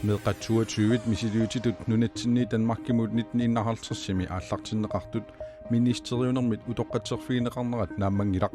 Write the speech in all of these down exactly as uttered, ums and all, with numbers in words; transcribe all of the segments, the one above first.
Meeqqat toogtyve misiliutitut nunatsinni Danmarkimut nitten enoghalvtredsimi aallartinneqartut ministeriunermit utoqqatserfigineqarnerat naammanngilaq.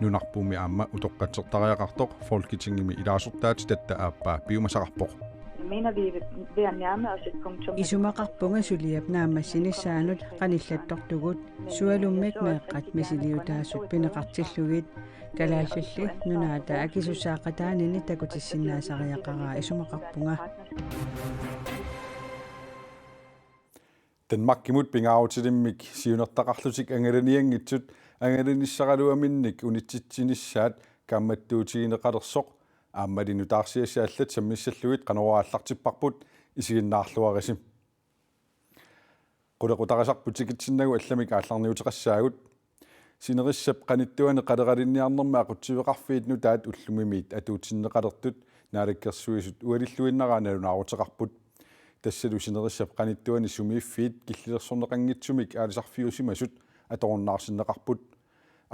Nunarpummi aamma utoqqatsertariaqartoq Folketingimi ilaasortaatitatta aappaa piumasaqarpoq. Jeg mener, vi er ved at nærme os et punktum. Isumaqarpunga suliap naammassinissaanut qanillattortugut, sualummik meeqqat misiliutaasut pineqartillugit. Kalaallilli Nunaata akisussaaqataanini takutissinnaasariaqaraa isumaqarpunga. Danmarkimut pingaarutilimmik siunertaqarlutik angalanianngitsut angalanissaraluaminnik unitsitsinissaat kaammattuutigineqalersoq aammali nutaarsiassat allat sammissallugit Qanorooq aallartipparput, isiginnaarluarisi. Qulequtarisarput tikitsinnagu allamik aallarniuteqassaagut. Sinerissap qanittuani qaleralinniarnermi aqutsiveqarfiit nutaat ullumimiit atuutsinneqalertut Naalakkersuisut ualilluinnaraa nalunaaruteqarput. Tassalu sinerissap qanittuani sumiiffiit killilersorneqanngitsumik aalisarfiusimasut atorunnaarsinneqarput,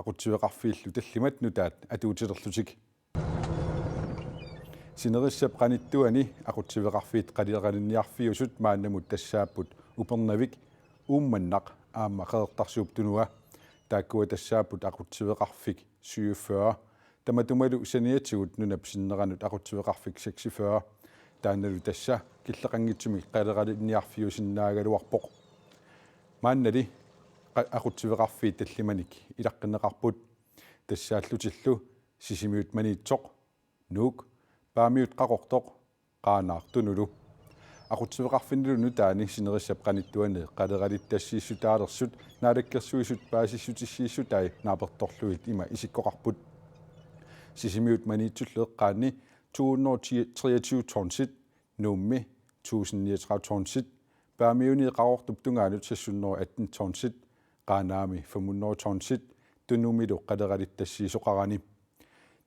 aqutsiveqarfiillu tallimat nutaat atuutilerlutik. Sinerissap qanittuani aqutsiveqarfiit qaleralinniarfiusut maannamut tassaapput Upernavik, Uummannaq aamma Qeqertarsuup Tunua. Taakkua tassaapput aqutsiveqarfik syvogfyrre. Tamatumalu saniatigut nunap sinneranut aqutsiveqarfik seksogfyrre. Taannalu tassa killeqanngitsumik qaleralinniarfiusinnaagaluarpoq. Maannali qa-, aqutsiveqarfiit tallimanik ilaqqinneqarput. Tassaallutillu Sisimiut Maniitsoq, Nuuk, Paamiut Qaqortoq, Qaanaaq Tunulu. Aqutsiveqarfinnilu nutaani sinerissap qanittuani qaleralittassiissutaalersut Naalakkersuisut paasissutissiissutai naapertorlugit ima isikkoqarput. Sisimiut Maniitsullu eqqaanni to hundrede og treogtyve tonsit, Nuummi tusind niogtredive tonsit, Paamiuni Qaqortup tungaanut seks hundrede og atten tonsit, Qaanaami fem hundrede tonsit, Tunumilu qaleralittassiisoqarani.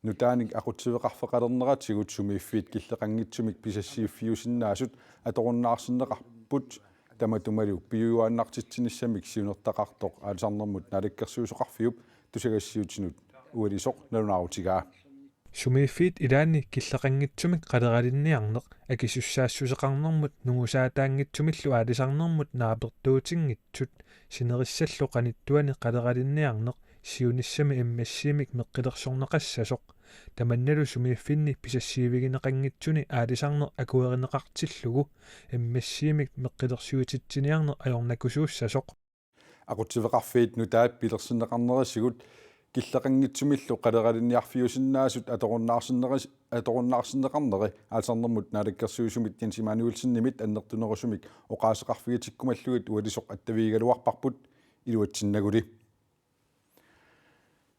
Nutaanik aqutsiveqarfeqalerneratigut sumiiffiit killeqanngitsumik pisassiiffiusinnaasut atorunnaarsinneqarput, tamatumalu piujuaannartitsinissamik siunertaqartoq aalisarnermut naalakkersuisoqarfiup tusagassiuutinut ualisoq nalunaarutigaa. Sumiiffiit ilaanni killeqanngitsumik qaleralinniarneq akisussaassuseqarnermut nungusaataanngitsumillu aalisarnermut naapertuutinngitsut sinerissallu qanittuani qaleralinniarneq siunissami M S C-mik meqqilersorneqassasoq, tamannalu sumiiffinni pisassiivigineqanngitsuni aalisarneq akuerineqartillugu M S C-mik meqqilersuititsiniarneq ajornakusuussasoq. Aqutsiveqarfiit nutaat pilersinneqarnerisigut killeqanngitsumillu qaleralinniarfiusinnaasut atorunnaarsinneris-, atorunnaarsinneqarneri aalisarnermut naalakkersuisumit Jens Immanuelsenimit annertunerusumik oqaaseqarfigitikkumallugit ualisoq attavigigaluarparput, iluatsinnaguli.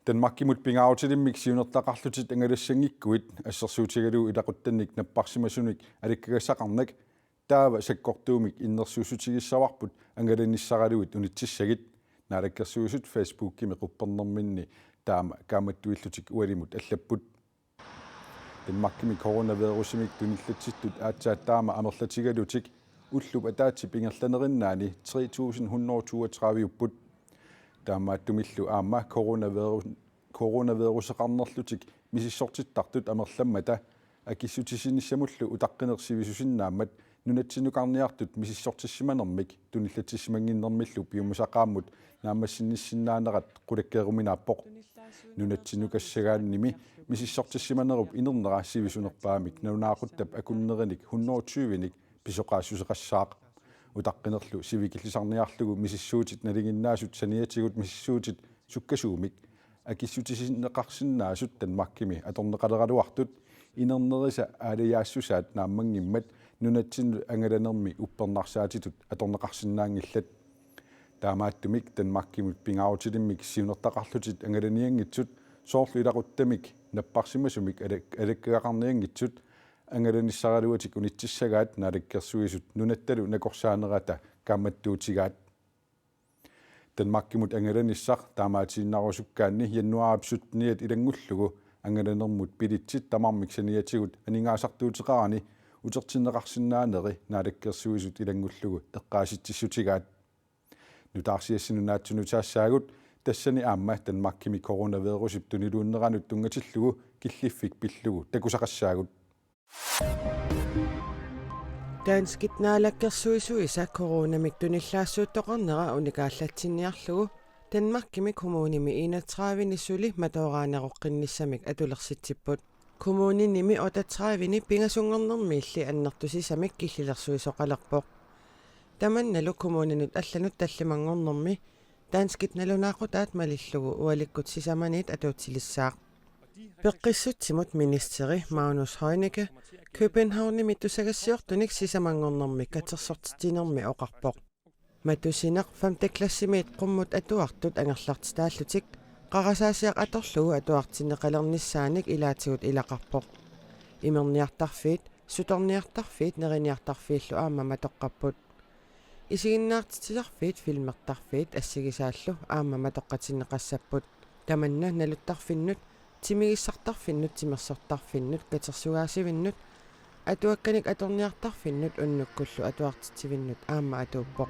Danmarkimut pingaarutilimmik siunertaqarlutit angalassanngikkukku assersuutigalugu ilaquttannik napparsimasunik alakkagassaqarnak taava sakkortuumik innersuussutigissavarput angalanissaraluit unitsissagit. Naalakkersuisut Facebookimi quppernerminni taama kaammattuillutik ualimut allapput. Danmarkimi coronavirusimik tunillatsittut aatsaat taama amerlatigalutik ullup ataatsip ingerlanerinnaani tre tusind hundrede toogtredive-upput. Taamaattumillu aamma coronavirus-, coronaviruseqarnerlutik misissortittartut amerlammata akissutisinissamullu utaqqineq sivisusinnaammat nunatsinnukarniartut misissortissimanermik tunillatsissimannginnermillu piumasaqaammut naammassinissinnaanera qulakkeeruminaappoq. Nunatsinnukassagaannimi misissortissimanerup inernera sivisunerpaamik nalunaaquttap akunnerinik hundrede tyve-nik pisoqaassuseqassaaq. Utaqqinerlu sivikillisarniarlugu misissuutit nalinginnaasut saniatigut misissuutit sukkasuumik akissutissineqarsinnaasut Danmarkimi atorneqaleraluartut inernerisa aalajaassusaat naammanngimmat nunatsinnut angalanermi uppernarsaatitut atorneqarsinnaanngillat. Taamaattumik Danmarkimut pingaarutilimmik siunertaqarlutit angalanianngitsut soorlu ilaquttamik napparsimasumik alak-, alakkagaqarnianngitsut angalanissaraluatik unitsissagaat Naalakkersuisut nunattalu nakorsaanerata kaammattuutigaat. Danmarkimut angalanissaq taamaatiinnarusukkaanni januaarip sytteniat ilanngullugu angalanermut billetsit tamarmik saniatigut aningaasartuuteqarani utertinneqarsinnaaneri Naalakkersuisut ilanngullugu eqqaasitsissutigaat. Nutaarsiassat nunatsinni nutaassagut Tassani aamma Danmarkimi coronavirusip tuniluunneranut tunngatillugu killiffik pillugu takusaqassaagut. Danskit naalakkersuisuisa coronamik tunillaassuuttoqarnera unikaallatsinniarlugu Danmarkimi kommunimi enogtredive-ni suli matooraaneroqqinnissamik atulersitsipput. Kommuninimi otteogtredive-ni pingasunngornermiilli annertusisamik killilersuisoqalerpoq. Tamannalu kommuninut allanut tallimanngornermi danskit nalunaaqutaat malillugu ualikkut sisamaniit atuutilissaaq. Peqqissutsimut ministeri Magnus Heunicke Københavnimi tusagassiortunik sisamanngornermi katersortitsinermi oqarpoq. Matusineq femte klassimiit qummut atuartut angerlartitaallutik qarasaasiaq atorlugu atuartinneqalernissaanik ilaatigut ilaqarpoq. Imerniartarfiit, sutorniartarfiit neriniartarfiillu aamma matoqqapput. Isiginnaartitsisarfiit, filmertarfiit assigisaallu aamma matoqqatinneqassapput. Tamanna naluttarfinnut, timigissartarfinnut, timersortarfinnut, katersugaasivinnut, atuakkanik atorniartarfinnut unnukkullu atuartitsivinnut aamma atuuppoq.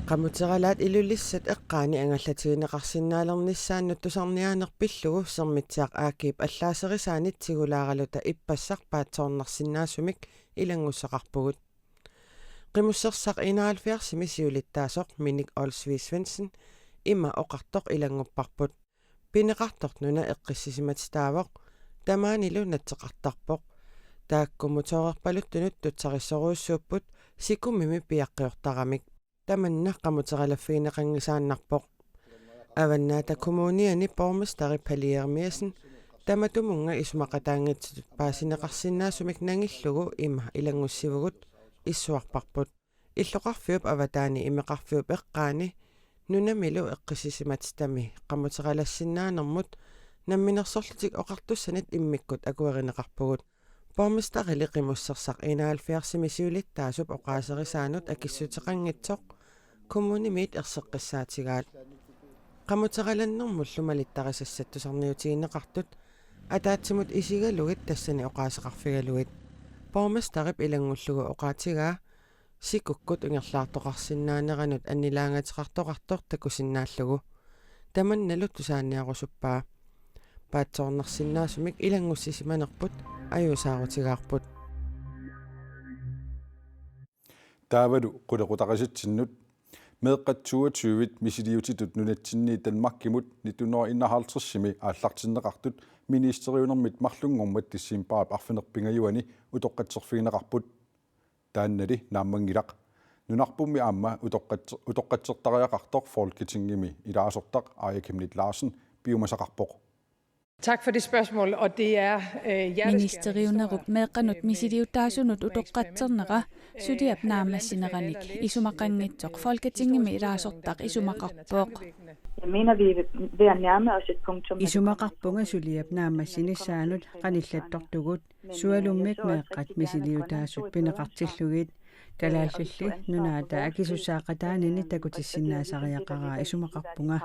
Qamuteralaat Ilulissat eqqaani angallatigineqarsinnaalernissaannut tusarniaaneq pillugu Sermitsiaq A/S-ip allaaserisaanit tigulaaraluta ippassaq paatsoornarsinnaasumik ilanngussaqarpugut. Qimussersaq enoghalvfjerdsimi siulittaasoq Minik Olsvig Svendsen ima oqartoq ilanngupparput: Pineqartoq nuna eqqissisimatitaavoq, tamaanilu natseqartarpoq. Taakku motoorerpaluttunut tutsarissorujussuupput Sikumimi piaqqiortaramik. Tamanna qamuteralaffigineqanngisaannarpoq. Avannaata Kommuniani borgmesteri Palle Jeremiassen tamatumunnga isumaqataanngitsutut paasineqarsinnaasumik nangillugu ima ilanngussivugut issuarparput. Illoqarfiup avataani imeqarfiup eqqaani nunamilu eqqissisimatitami qamuteralassinnaanermut Namminersorlutik Oqartussanit immikkut akuerineqarpugut. Borgmesterili Qimussersaq enoghalvfjerdsimi siulittaasup oqaaserisaanut akissuteqanngitsoq kommunimiit erseqqissaatigaat. Qamuteralannermullu malittarisassat tusarniutigineqartut ataatsimut isigalugit tassani oqaaseqarfigalugit. Borgmesterip ilanngullugu oqaatigaa sikukkut ingerlaartoqarsinnaaneranut annilaangateqartoqartoq takusinnaallugu. Tamannalu tusaaniarusuppaa. Paatsoornarsinnaasumik ilanngussisimanerput ajuusaarutigaarput. Taavalu qulequtarisatsinnut. Meeqqat toogtyve misiliutitut nunatsinni Danmarkimut nitten hundrede enoghalvtredsimi aallartinneqartut ministeriunermit marlunngormat decembarip arfineq-pingajuani utoqqatserfigineqarput. Taannali naammanngilaq. Nunarpummi aamma utoqqats-, utoqqatsertariaqartoq Folketingimi ilaasortaq Aaja Chemnitz Larsen piumasaqarpoq. Tak for det spørgsmål, og det er øh, hjerteskærende Ministeriunerup meeqqanut misiliutaasunut utoqqatsernera suliap naammassineranik isumaqanngitsoq Folketingimi ilaasortaq isumaqarpoq. Jeg mener, vi er ved at nærme os et punktum. Isumaqarpunga suliap naammassinissaanut qanillattortugut, sualummik meeqqat misiliutaasut pineqartillugit. Kalaallilli Nunaata akisussaaqataanini takutissinnaasariaqaraa isumaqarpunga.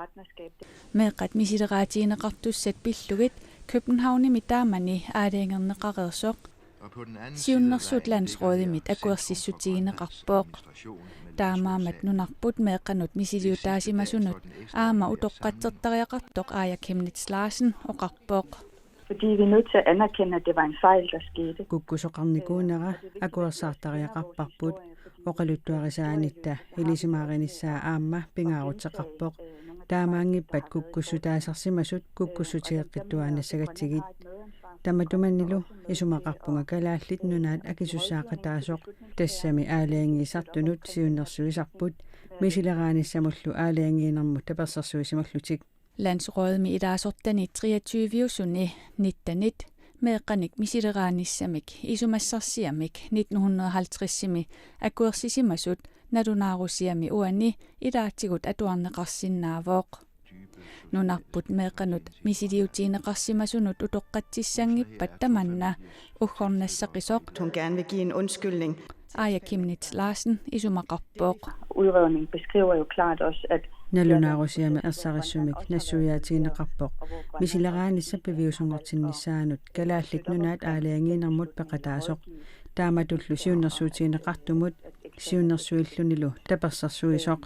Meeqqat misileraatigineqartussat pillugit Københavnimi taamani aalajangerneqareersoq siunnersuut landsrådimit akuersissutigineqarpoq. Taamaammat nunarput meeqqanut misiliutaasimasunut aamma utoqqatsertariaqartoq Aaja Chemnitz Larsen oqarpoq. Fordi vi er nødt til at anerkende, at det var en fejl, der skete. Kukkusoqarnikuunera akuersaartariaqarparput, oqaluttuarisaanitta ilisimaarinnissaa aamma pingaaruteqarpoq. Taamaanngippat kukkussutaasarsimasut kukkussutigeqqittuaannassagatsigit. Tamatumanilu isumaqarpunga Kalaallit Nunaat akisussaaqataasoq, tassami aalajangiisartunut siunnersuisarput misileraanissamullu aalajangiinermut tapersersuisimallutik. Landsrådimi ilaasortani treogtyve-usuni nittenit meeqqanik misileraanissamik isumassarsiamik nitten hundrede halvtredsimi akuersisimasut nalunaarusiami uani ilaatigut atuarneqarsinnaavoq. Nunarput meeqqanut misiliutigineqarsimasunut utoqqatsissanngippat tamanna uggornassaqisoq. Hun gerne vil give en undskyldning. Aaja Chemnitz Larsen isumaqarpoq. Udredningen beskriver jo klart også, at Nalunaarusiami ersarissumik nassuiaatigineqarpoq misileraanissap piviusunngortinnissaanut Kalaallit Nunaat aalajangiinermut peqataasoq, taamatullu siunnersuutigineqartumut siunnersuillunilu tapersersuisoq.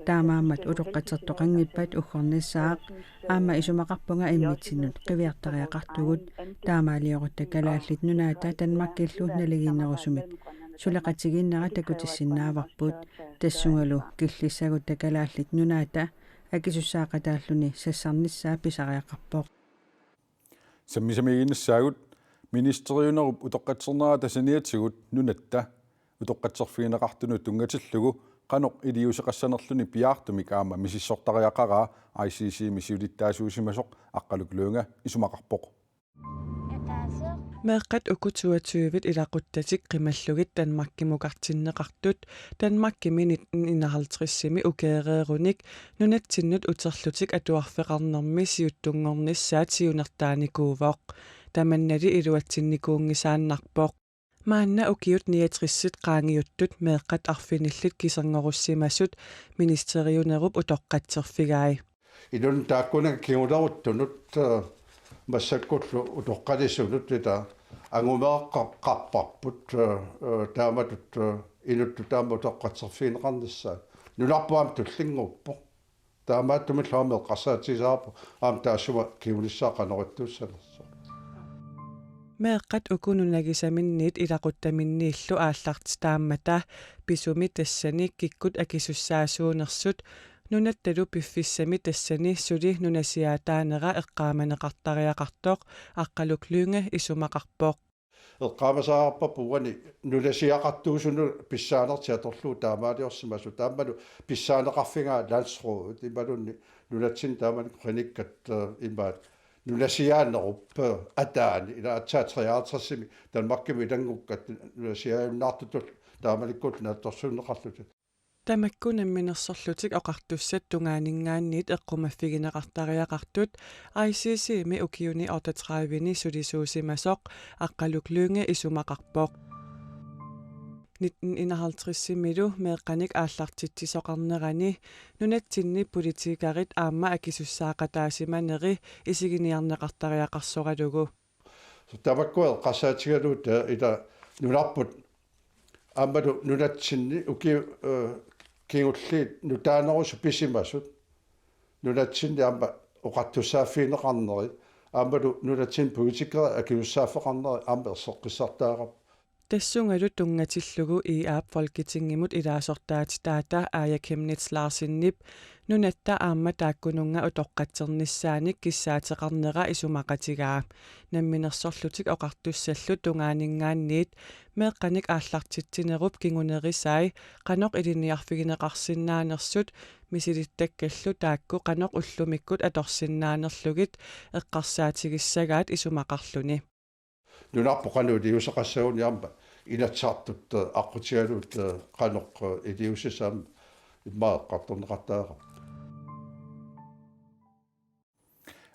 Taamaammat utoqqatsertoqanngippat uggornissaaq, aamma isumaqarpunga immitsinnut qiviartariaqartugut, taamaaliorutta Kalaallit Nunaata Danmarkillu naligiinnerusumik suleqatigiinnera takutissinnaavarput, tassungalu killissagutta Kalaallit Nunaata akisussaaqataalluni sassarnissaa pisariaqarpoq. Sammisamiiginnassaagut. Ministeriunerup utoqqatsernerata saniatigut nunatta utoqqatserfigineqartunut tunngatillugu qanoq iliuuseqassanerluni piaartumik aamma misissortariaqaraa I C C-mi siulittaasuusimasoq Aqqaluk Lynge isumaqarpoq. Meeqqat uku toogtyve ilaquttatik qimallugit Danmarkimukartinneqartut, Danmarkimi nitten enoghalvtredsimi ukeereerunik nunatsinnut uterlutik atuarfeqarnermi siuttunngornissaat siunertaanikuuvoq. Tamannali iluatsinnikuunngisaannarpoq. Maanna ukiut niogtressit qaangiuttut meeqqat arfinillit kiserngorussimasut ministeriunerup utoqqatserfigai. Ilun taakkunani kinguleruttunut, eh, massakkullu utoqqalisunut ila angumeeqqarparput, eh, eh, taamatut, eh, inuttut taama utoqqatserfigineqarnissaa. Nunarput aamma tullinnguuppoq. Taamaattumillu aamma eqqarsaatigisarparput aamma taassuma kingunissaa qanoq ittuussanersoq. Meeqqat uku nunagisaminniit ilaquttaminniillu aallartitaammata pisumi tassani kikkut akisussaasuunersut nunattalu piffissami tassani suli nunasiaataanera eqqaamaneqartariaqartoq Aqqaluk Lynge isumaqarpoq. Eqqaamasariaqarparput uani nunasiaqartuusunut pissaanertik atorlugu taamaaliorsimasut, aammalu pissaaneqarfigaat landsrådet imaluunniit nunatsinni taamani qinikkat, eh, imaat nunasiaanerup, eh, ataani ila aatsaat treoghalvtredsimi Danmarkimi ilanngukkat nunasiaajunnaartutut taamanikkullu naatsorsuunneqarlutik. Tamakku namminersorlutik oqartussat tungaaninngaanniit eqqumaffigineqartariaqartut I C C-mi ukiuni otteogtredivini sulisuusimasoq Aqqaluk Lynge isumaqarpoq. Nitten enoghalvtredsimilu meeqqanik aallartitsisoqarnerani nunatsinni politikerit aamma akisussaaqataasimaneri isiginiarneqartariaqarsoralugu. Tamakku eqqarsaatigalugu, eh, ila nunarput aammalu nunatsinni ukiut, eh, kingulliit nutaanerusut pisimasut nunatsinni aamma oqartussaaffigineqarneri aammalu nunatsinni politikerit akisussaaffeqarneri aamma erseqqissartariaqarput. Tassungalu tunngatillugu I A-p Folketingimut ilaasortaatitaata Aaja Chemnitz Larsenip nunatta aamma taakkununnga utoqqatsernissaanik kissaateqarnera isumaqatigaa. Namminersorlutik oqartussallu tungaaninngaanniit meeqqanik aallartitsinerup kingunerisai qanoq ilinniarfigineqarsinnaanersut misilittakkallu taakku qanoq ullumikkut atorsinnaanerlugit eqqarsaatigissagaat isumaqarluni. Nunarput qanoq iliuuseqassaguni aamma Inatsisartut, eh, aqqutigalugit, eh, qanoq, eh, iliuusissaq aamma immaqa eqqartorneqartariaqarpoq.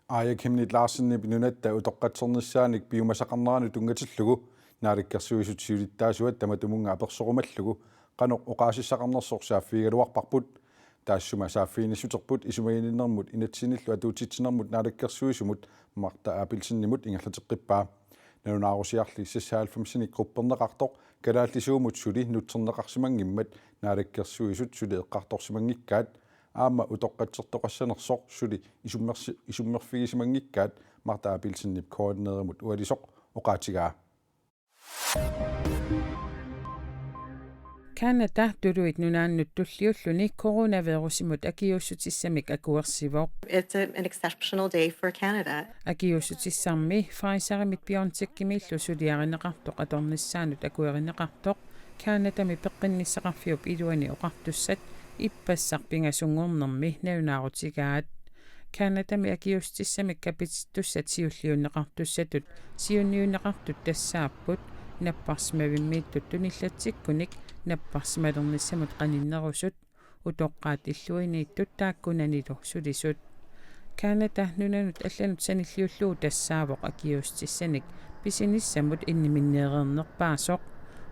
Aaja Chemnitz Larsenip nunatta utoqqatsernissaanik piumasaqarneranut tunngatillugu Naalakkersuisut siulittaasuat tamatumunnga apersorumallugu qanoq oqaasissaqarnersoq saaffigigaluarparput. Taassuma saaffiginnissuterput isumaginninnermut inatsisinillu atuutsitsinermut naalakkersuisumut Martha Abelsenimut ingerlateqqippaa. Nalunaarusiarli seksoghalvfemsinik qupperneqartoq kalaallisuumut suli nutserneqarsimanngimmat naalakkersuisut suli eqqartorsimanngikkaat aamma utoqqatsertoqassanersoq suli isummersi-, isummerfigisimanngikkaat Martha Abelsenip K N R-imut ualisoq oqaatigaa. Canada Tuluit Nunaannut tulliulluni coronavirusimut akiuussutissamik akuersivoq. It's a, an exceptional day for Canada. Akiuussutissarmi Pfizerimit BioNTechimiillu suliarineqartoq atornissaanut akuerineqartoq Canadami peqqinnissaqarfiup iluani oqartussat ippassaq pingasunngornermi nalunaarutigaat. Canadami akiuussutissamik kapitittussat siulliunneqartussatut siunniunneqartut tassaapput napparsimmavimmiittut tunillatsikkunik napparsimmalernissamut qaninnerusut, utoqqaat illuiniittut taakkunanilu sulisut. Canada nunanut allanut sanilliullugu tassaavoq akiuussutissanik pisinissamut inniminneereernerpaasoq.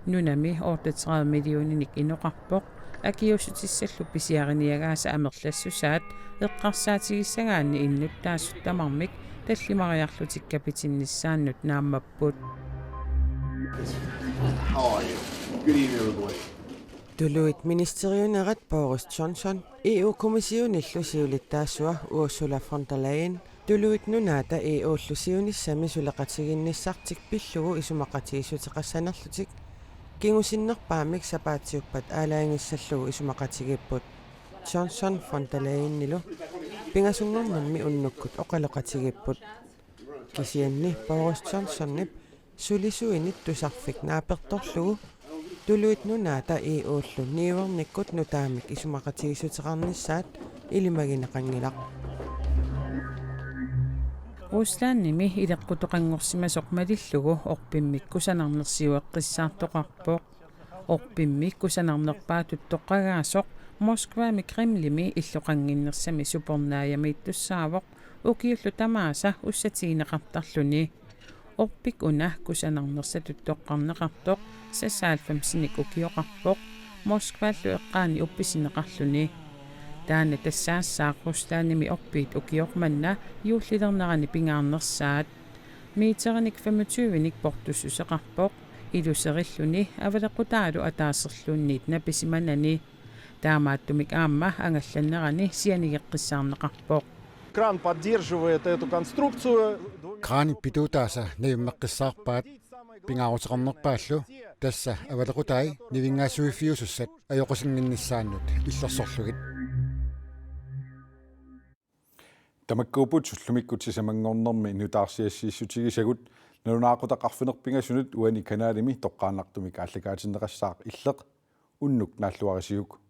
Nunami otteogtredive millioninik inoqarpoq. Akiuussutissallu pisiariniagaasa amerlassusaat eqqarsaatigissagaanni innuttaasut tamarmik tallimariarlutik kapitinnissaannut naammapput. How are you? Good evening, everybody. Tuluit ministeriunerat Boris Johnson, E U-kommissionillu siulittaasua Ursula von der Leyen, Tuluit Nunaata E U-llu siunissami suleqatigiinnissartik pillugu isumaqatigiissuteqassanerlutik kingusinnerpaamik sapaatiuppat aalajangissallugu isumaqatigiipput. Johnson von der Leyenilu pingasunngornermi unnukkut oqaloqatigiipput. Kisianni Boris Johnsonip sulisuinit tusarfik naapertorlugu Tuluit Nunaata E U-llu niuernikkut nutaamik isumaqatigiissuteqarnissaat ilimagineqanngilaq. Ruslandimi ileqqutoqanngorsimasoq malillugu orpimmik kusanarnersiueqqissaartoqarpoq. Orpimmik kusanarnerpaatut toqqagaasoq Moskvami Kremlimi illoqannginnersami supernaajamiittussaavoq ukiullu tamaasa ussatigineqartarluni. Orpik una kusanarnersatut toqqarneqartoq seksoghalvfemsinik ukioqarpoq Moskvallu eqqaani uppisineqarluni. Taanna tassaassaaq Ruslandimi orpiit ukioq manna juullilernerani pingaarnersaat. Meterinik femogtyvenik portussuseqarpoq iluserilluni avalequtaalu ataaserluunniit napisimanani. Taamaattumik aamma angallannerani sianigeqqissaarneqarpoq. Кран поддерживает эту конструкцию. Kranit pituutaasa najummeqqissaarpaat pingaaruteqarnerpaallu, tassa avalequtai nivingaasuiffiusussat ajoqusinnginnissaannut illersorlugit. Tamakkuupput ullumikkut sisamanngornermi nutaarsiassiissutigisagut. Nalunaaqutaq arfineq-pingasunut uani kanalimi toqqaannartumik aallakaatinneqassaaq Illeq. Unnuk naalluarisiuk.